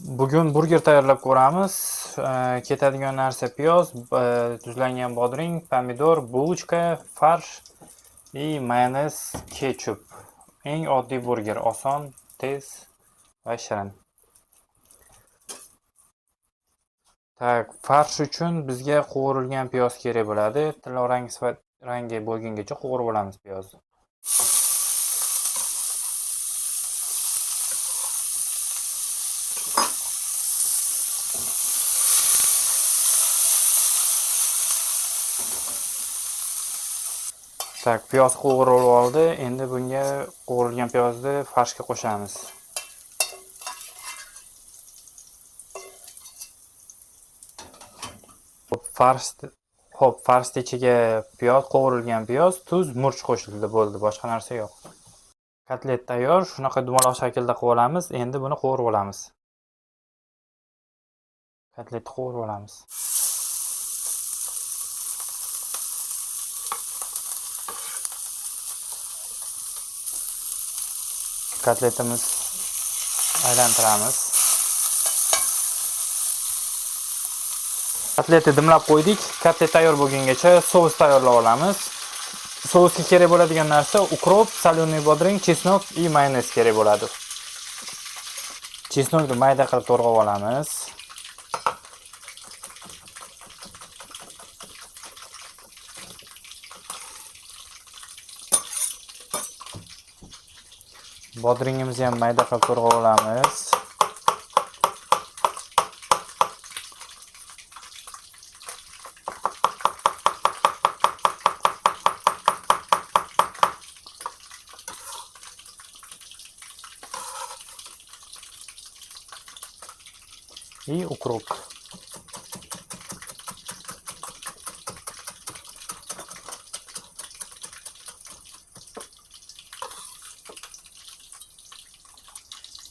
Bugun burger tayyorlab ko'ramiz. Ketadigan narsa piyoz, tuzlangan bodring, pomidor, булочка, farsh и mayonez, ketchup. Eng oddiy burger, oson, tez va shirin. Так, farsh uchun bizga qovurilgan piyoz kerak bo'ladi. Tillo rang sifat rangi bo'lgungacha qovurib olamiz piyozni. Так, piyoz qovurilib oldi. Endi bunga qovurilgan piyozni farshga qo'shamiz. Xo'p, farshni ichiga piyoz, qovurilgan piyoz, tuz, murch qo'shildi, bo'ldi, boshqa narsa yo'q. Kotlet tayyor, shunaqa dumaloq shaklda qilib olamiz. Endi buni qovurib olamiz. Kotletni qovurib olamiz. Kotletimiz aylantiramiz. Kotletni dimlab qo'ydik. Kotlet tayyor bo'lgungacha sous tayyorlab olamiz. Sousga kerak bo'ladigan narsa ukrop, соленый bodring, chesnok и mayonez kerak bo'ladi. Chesnokni mayda qilib to'g'rab olamiz. Bodringimizni ham mayda qilib to'g'rab olamiz. И укроп.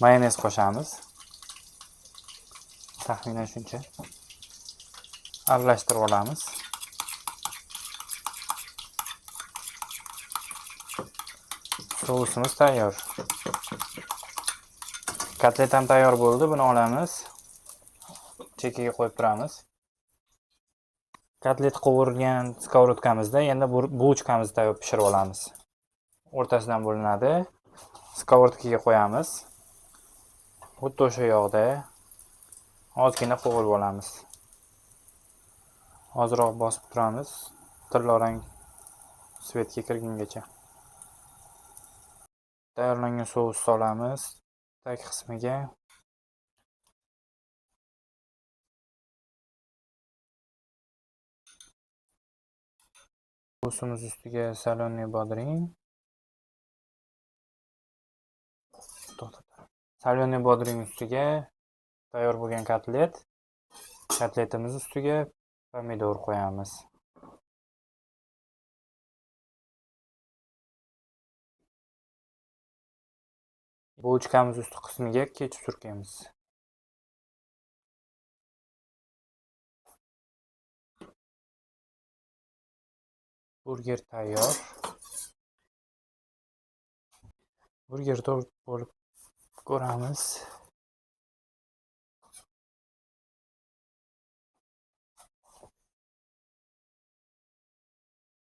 Mayonez qo'shamiz. Taxminan shuncha. Aralashtirib olamiz. Sousimiz tayyor. Kotlet ham tayyor bo'ldi. Buni olamiz. Chekkaga qo'yib turamiz. Kotlet qovurilgan skovorodkamizda endi булочкamizni tayyor pishirib olamiz. O'rtasidan bo'linadi. Skovorodkaga qo'yamiz. Xuddi o'sha yog'da ozgina qovurib olamiz. Ozroq bosib turamiz, tillarang svetga kirgungacha. Tayyorlangan sous solamiz tag qismiga. Sousimiz ustiga соленый bodring. Соленый bodring ustiga tayyor bo'lgan kotlet, kotletimiz ustiga pomidor qo'yamiz. Булочкamiz usti qismiga ketchup surkaymiz. Burger tayyor. Burger to'g'ri bo'lib ko'ramiz.